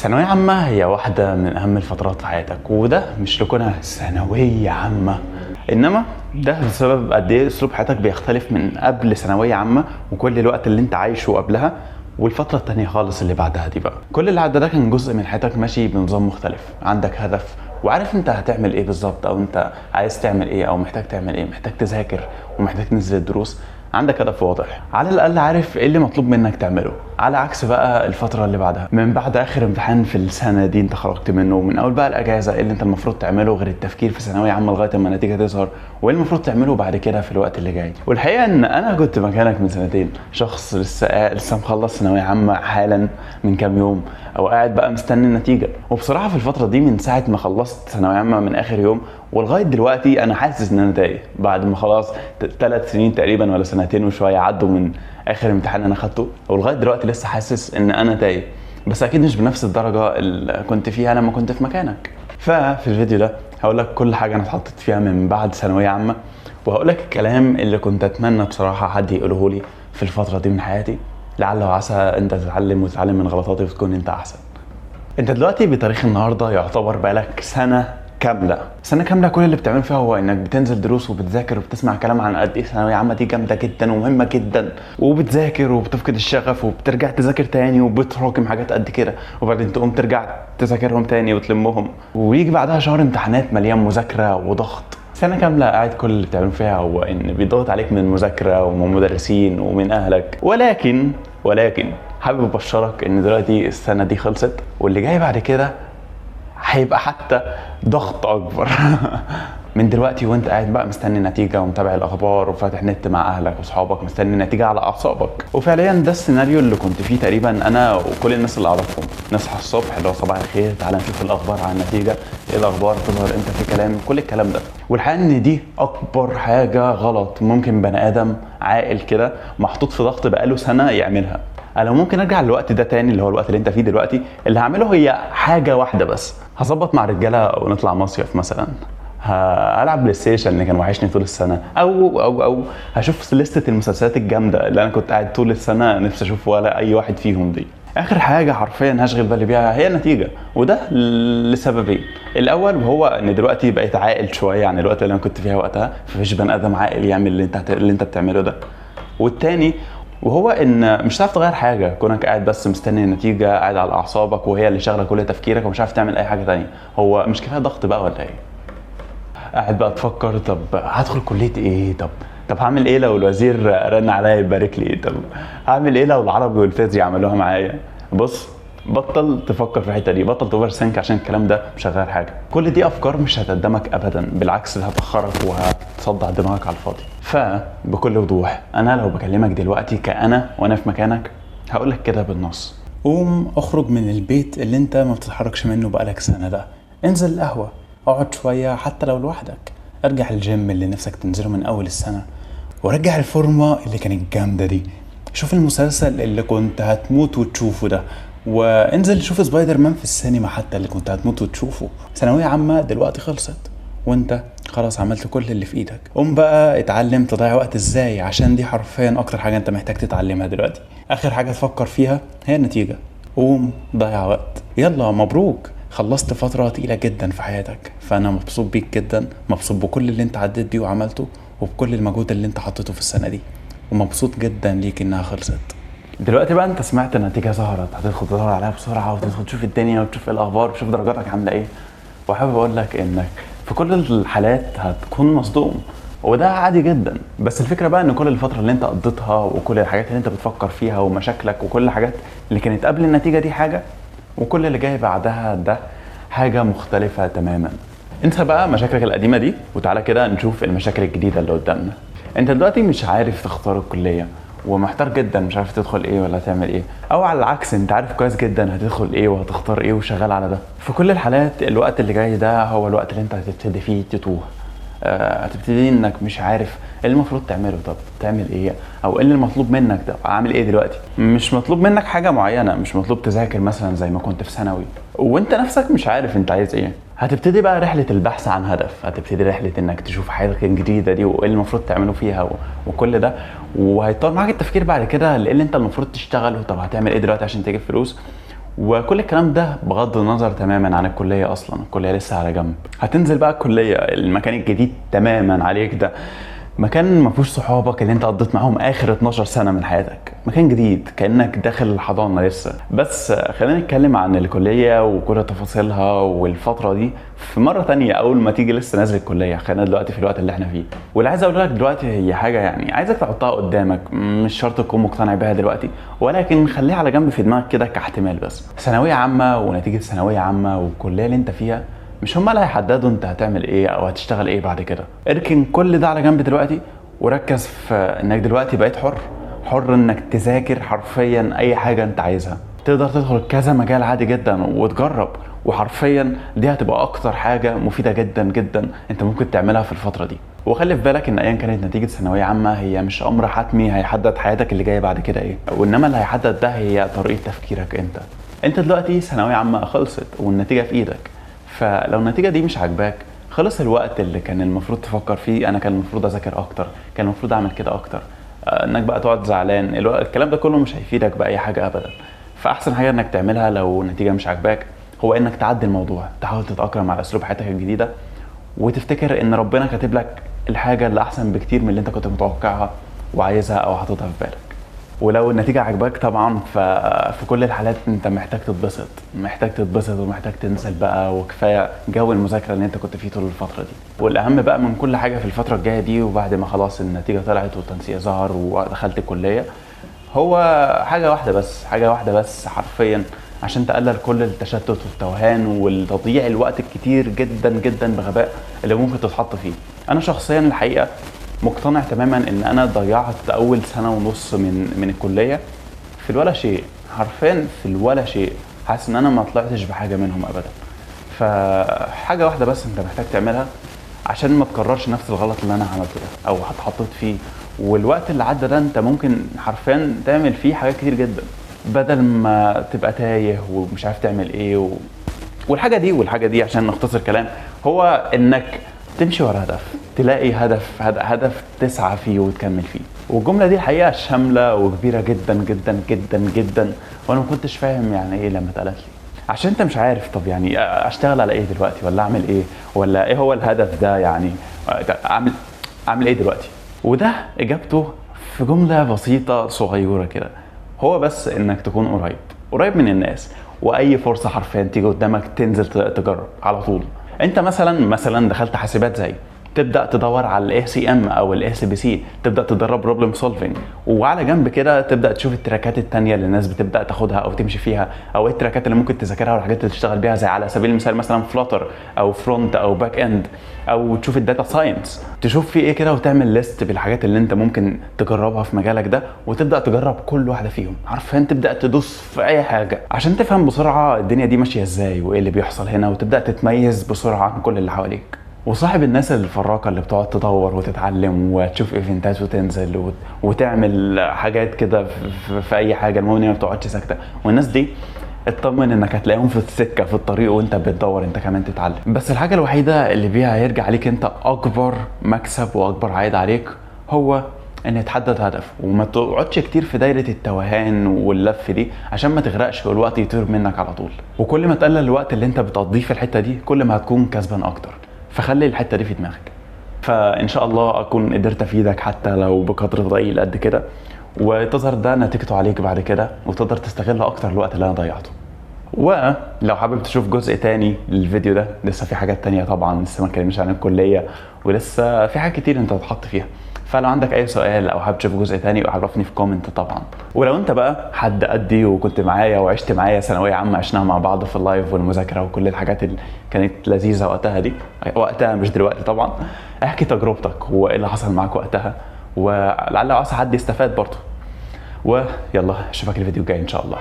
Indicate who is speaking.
Speaker 1: ثانوية عامة هي واحدة من أهم الفترات في حياتك، وده مش لكونها ثانوية عامة، إنما ده بسبب قد إيه أسلوب حياتك بيختلف من قبل ثانوية عامة وكل الوقت اللي أنت عايشه قبلها والفترة التانية خالص اللي بعدها دي. بقى كل اللي عدى ده كان جزء من حياتك ماشي بنظام مختلف، عندك هدف وعارف انت هتعمل ايه بالظبط، او انت عايز تعمل ايه، او محتاج تعمل ايه، محتاج تذاكر ومحتاج تنزل الدروس، عندك هدف واضح، على الاقل عارف ايه اللي مطلوب منك تعمله. على عكس بقى الفترة اللي بعدها، من بعد اخر امتحان في السنة دي انت خرجت منه، ومن اول بقى الاجازة ايه اللي انت المفروض تعمله غير التفكير في ثانوية عامة لغاية اما النتيجة تظهر، وايه المفروض تعمله بعد كده في الوقت اللي جاي. والحقيقة ان انا كنت مكانك من سنتين، شخص لسه مخلص ثانوية عامة حالا من كام يوم، او قاعد بقى مستني النتيجة. وبصراحة في الفترة دي من ساعة ما خلصت ثانوية عامة من اخر يوم ولغاية دلوقتي انا حاسس ان انا تايه، بعد ما خلاص 3 سنين تقريبا ولا سنتين وشوية عدوا من اخر امتحان انا خدته، ولغاية دلوقتي لسه حاسس ان انا تايه، بس اكيد مش بنفس الدرجة اللي كنت فيها لما كنت في مكانك. ففي الفيديو ده هقول لك كل حاجة انا اتحطيت فيها من بعد ثانوية عامة، وهقول لك الكلام اللي كنت اتمنى بصراحة حد يقوله لي في الفترة دي من حياتي، لعل وعسى انت تتعلم وتتعلم من غلطاتي وتكون انت احسن. انت دلوقتي بتاريخ النهارده يعتبر بقالك سنة كاملة، سنة كاملة كل اللي بتعمله فيها هو انك بتنزل دروس وبتذاكر وبتسمع كلام عن قد ايه ثانوية عامة دي جامدة جدا ومهمة جدا، وبتذاكر وبتفقد الشغف وبترجع تذاكر تاني وبتراكم حاجات قد كده، وبعدين تقوم ترجع تذاكرهم تاني وتلمهم، ويجي بعدها شهر امتحانات مليان مذاكرة وضغط. سنة كاملة قاعد كل اللي بتعمله فيها هو ان بيضغط عليك من مذاكرة ومن مدرسين ومن اهلك. ولكن حابب ابشرك ان دلوقتي السنة دي خلصت، واللي جاي بعد كده هيبقى حتى ضغط اكبر. من دلوقتي وانت قاعد بقى مستني النتيجة ومتابع الاخبار وفاتح نت مع اهلك واصحابك مستني النتيجة على اعصابك. وفعليا ده السيناريو اللي كنت فيه تقريبا انا وكل الناس اللي اعرفهم. نصحى الصبح اللي هو صباح الخير، تعالى نشوف الاخبار عن النتيجة، ايه الاخبار، تظهر امتى، في كلام، كل الكلام ده. والحقيقة ان دي اكبر حاجة غلط ممكن بني ادم عاقل كده محطوط في ضغط بقاله سنة يعملها. انا لو ممكن ارجع للوقت ده تاني اللي هو الوقت اللي انت فيه دلوقتي، اللي هعمله هي حاجة واحدة بس، هظبط مع رجاله ونطلع مصيف مثلا، هلعب بلاي ستيشن اللي كان وحشني طول السنة، او او او هشوف لستة المسلسلات الجامدة اللي انا كنت قاعد طول السنة نفسي اشوف ولا اي واحد فيهم. دي اخر حاجة حرفيا هشغل بالي بيها هي النتيجة، وده لسببين. الاول وهو ان دلوقتي بقيت عاقل شوية عن الوقت اللي انا كنت فيها وقتها، فمفيش بني ادم عاقل يعمل اللي انت بتعمله ده. والتاني وهو ان مش هتعرف تغير حاجة، كونك قاعد بس مستني النتيجة، قاعد على اعصابك وهي اللي شاغله كل تفكيرك ومش عارف تعمل اي حاجة تانية. هو مش كفاية ضغط بقى ولا ايه؟ قاعد بقى تفكر طب هدخل كليه ايه، طب هعمل ايه لو الوزير رن عليا يبارك لي، طب هعمل ايه لو العربي والفيزياء عملوها معايا. بص، بطل تفكر في الحتة دي، بطل overthink عشان الكلام ده مش هيغير حاجة. كل دي افكار مش هتقدمك ابدا، بالعكس هتاخرك وهتصدع دماغك على الفاضي. فبكل وضوح انا لو بكلمك دلوقتي كأنا وانا في مكانك هقول لك كده بالنص: قوم اخرج من البيت اللي انت ما بتتحركش منه بقالك سنة ده، انزل القهوة، اقعد شوية حتى لو لوحدك، ارجع الجيم اللي نفسك تنزله من اول السنة، ورجع الفورمة اللي كانت جامدة دي، شوف المسلسل اللي كنت هتموت وتشوفه ده، وانزل شوف سبايدر مان في السينما حتى اللي كنت هتموت وتشوفه. ثانوية عامة دلوقتي خلصت وانت خلاص عملت كل اللي في ايدك. قوم بقى اتعلم تضيع وقت ازاي، عشان دي حرفيا اكتر حاجة انت محتاج تتعلمها دلوقتي. اخر حاجة تفكر فيها هي النتيجة. قوم ضيع وقت، يلا مبروك، خلصت فترة تقيلة جدا في حياتك، فانا مبسوط بيك جدا، مبسوط بكل اللي انت عديت بيه وعملته وبكل المجهود اللي انت حطيته في السنة دي، ومبسوط جدا ليك انها خلصت. دلوقتي بقى انت سمعت النتيجة ظهرت، هتدخل تدور عليها بسرعة وتدخل تشوف الدنيا وتشوف ايه الاخبار وتشوف درجاتك عاملة ايه. وحابب اقول لك انك في كل الحالات هتكون مصدوم، وده عادي جدا. بس الفكرة بقى ان كل الفترة اللي انت قضيتها وكل الحاجات اللي انت بتفكر فيها ومشاكلك وكل الحاجات اللي كانت قبل النتيجة دي حاجة، وكل اللي جاي بعدها ده حاجة مختلفة تماما. انسى بقى مشاكلك القديمة دي وتعالى كده نشوف المشاكل الجديدة اللي قدامنا. انت دلوقتي مش عارف تختار الكلية ومحتار جدا، مش عارف تدخل ايه ولا تعمل ايه، او على العكس انت عارف كويس جدا هتدخل ايه وهتختار ايه وشغال على ده. في كل الحالات الوقت اللي جاي ده هو الوقت اللي انت هتبتدي فيه تتوه، هتبتدي انك مش عارف ايه المفروض تعمله، طب تعمل ايه، او ايه اللي المطلوب منك، طب اعمل ايه دلوقتي. مش مطلوب منك حاجة معينة، مش مطلوب تذاكر مثلا زي ما كنت في ثانوي وانت نفسك مش عارف انت عايز ايه. هتبتدي بقى رحله البحث عن هدف، هتبتدي رحله انك تشوف حياتك الجديدة دي وايه المفروض تعمله فيها وكل ده، وهيتطور معاك التفكير بعد كده لايه اللي انت المفروض تشتغله، طب هتعمل ايه دلوقتي عشان تجيب فلوس، وكل الكلام ده بغض النظر تماما عن الكلية اصلا، الكلية لسه على جنب. هتنزل بقى الكلية، المكان الجديد تماما عليك ده، مكان ما فيهوش صحابك اللي انت قضيت معاهم اخر 12 سنة من حياتك، مكان جديد كانك داخل الحضانة لسه. بس خلينا نتكلم عن الكلية وكل تفاصيلها والفترة دي في مرة تانية اول ما تيجي لسه نازل الكلية. خلينا دلوقتي في الوقت اللي احنا فيه، واللي عايز اقوله لك دلوقتي هي حاجة يعني عايزك تحطها قدامك، مش شرط تكون مقتنع بيها دلوقتي، ولكن خليها على جنب في دماغك كده كاحتمال. بس ثانوية عامة ونتيجة ثانوية عامة والكلية اللي انت فيها مش هما اللي هيحددوا انت هتعمل ايه او هتشتغل ايه بعد كده. اركن كل ده على جنب دلوقتي وركز في انك دلوقتي بقيت حر، حر انك تذاكر حرفيا اي حاجة انت عايزها، تقدر تدخل كذا مجال عادي جدا وتجرب، وحرفيا دي هتبقى اكتر حاجة مفيدة جدا جدا انت ممكن تعملها في الفترة دي. وخلي في بالك ان ايا كانت نتيجة ثانوية عامة هي مش امر حتمي هيحدد حياتك اللي جاية بعد كده ايه، وانما اللي هيحدد ده هي طريقه تفكيرك انت. انت دلوقتي ثانوية عامة خلصت والنتيجة في ايدك، فلو النتيجة دي مش عاجباك خلص الوقت اللي كان المفروض تفكر فيه، انا كان المفروض اذاكر اكتر، كان المفروض اعمل كده اكتر، انك بقى تقعد زعلان، الكلام ده كله مش هيفيدك باي حاجة ابدا. فاحسن حاجة انك تعملها لو النتيجة مش عاجباك هو انك تعدي الموضوع، تحاول تتاقلم على اسلوب حياتك الجديدة، وتفتكر ان ربنا كاتب لك الحاجة اللي احسن بكتير من اللي انت كنت متوقعها وعايزها او حاططها في بالك. ولو النتيجة عجباك طبعا ففي كل الحالات انت محتاج تتبسط، محتاج تتبسط ومحتاج تنزل بقى، وكفاية جو المذاكرة اللي انت كنت فيه طول الفترة دي. والأهم بقى من كل حاجة في الفترة الجاية دي وبعد ما خلاص النتيجة طلعت والتنسيق ظهر ودخلت الكلية، هو حاجة واحدة بس، حاجة واحدة بس حرفيا عشان تقلل كل التشتت والتوهان والتضييع الوقت الكتير جدا جدا بغباء اللي ممكن تتحط فيه. أنا شخصيا الحقيقة مقتنع تماما ان انا ضيعت اول سنة ونص من الكلية في الولا شيء، حرفيا في الولا شيء، حاسس ان انا ما طلعتش بحاجة منهم ابدا. فحاجه واحدة بس انت محتاج تعملها عشان ما تكررش نفس الغلط اللي انا عملته ده او اتحطيت فيه، والوقت اللي عدى ده انت ممكن حرفيا تعمل فيه حاجات كتير جدا بدل ما تبقى تايه ومش عارف تعمل ايه والحاجة دي والحاجة دي. عشان نختصر كلام، هو انك تمشي ورا هدف، تلاقي هدف، هدف تسعى فيه وتكمل فيه. والجملة دي الحقيقة شاملة وكبيرة جدا جدا جدا جدا، وانا ما كنتش فاهم يعني ايه لما اتقالت لي، عشان انت مش عارف طب يعني اشتغل على ايه دلوقتي، ولا اعمل ايه، ولا ايه هو الهدف ده، يعني اعمل ايه دلوقتي. وده اجابته في جملة بسيطة صغيرة كده، هو بس انك تكون قريب، قريب من الناس، واي فرصة حرفيا تيجي قدامك تنزل تجرب على طول. انت مثلا دخلت حاسبات زي، تبدا تدور على ال ACM او ال ACPC، تبدا تدرب problem solving، وعلى جنب كده تبدا تشوف ال track ات التانية اللي الناس بتبدا تاخدها او تمشي فيها، او ايه ال track ات اللي ممكن تذاكرها والحاجات اللي تشتغل بيها، زي على سبيل المثال مثلا Flutter او front او back end، او تشوف ال data science، تشوف في ايه كده، وتعمل list بالحاجات اللي انت ممكن تجربها في مجالك ده، وتبدا تجرب كل واحدة فيهم. عارفين تبدا تدوس في اي حاجة عشان تفهم بسرعة الدنيا دي ماشية ازاي وايه اللي بيحصل هنا، وتبدا تتميز بسرعة عن كل اللي حواليك. وصاحب الناس الفراقه اللي بتقعد تدور وتتعلم وتشوف event ات وتنزل وتعمل حاجات كده في اي حاجة، المهم ان هي ما بتقعدش ساكته. والناس دي اطمن انك هتلاقيهم في السكة في الطريق وانت بتدور انت كمان تتعلم. بس الحاجة الوحيدة اللي بيها هيرجع عليك انت اكبر مكسب واكبر عائد عليك هو ان تحدد هدف، وما تقعدش كتير في دايرة التوهان واللف دي عشان ما تغرقش والوقت يطير منك على طول. وكل ما تقلل الوقت اللي انت بتقضيه في الحتة دي كل ما هتكون كسبان اكتر، فخلي الحتة دي في دماغك. فان شاء الله اكون قدرت افيدك حتى لو بقدر ضئيل قد كده، وتظهر ده نتيجته عليك بعد كده وتقدر تستغل اكتر الوقت اللي انا ضيعته. ولو حابب تشوف جزء تاني للفيديو ده، لسه في حاجات تانية طبعا، لسه ما اتكلمناش عن الكلية ولسه في حاجات كتير انت هتحط فيها. فلو عندك اي سؤال او حابب تشوف جزء تاني عرفني في comment طبعا. ولو انت بقى حد قدي وكنت معايا وعشت معايا ثانوية عامة، عشناها مع بعض في ال live والمذاكرة وكل الحاجات اللي كانت لذيذة وقتها دي، وقتها مش دلوقتي طبعا، احكي تجربتك وايه اللي حصل معاك وقتها، ولعل وعسى حد يستفاد برضه. ويلا اشوفك الفيديو الجاي ان شاء الله.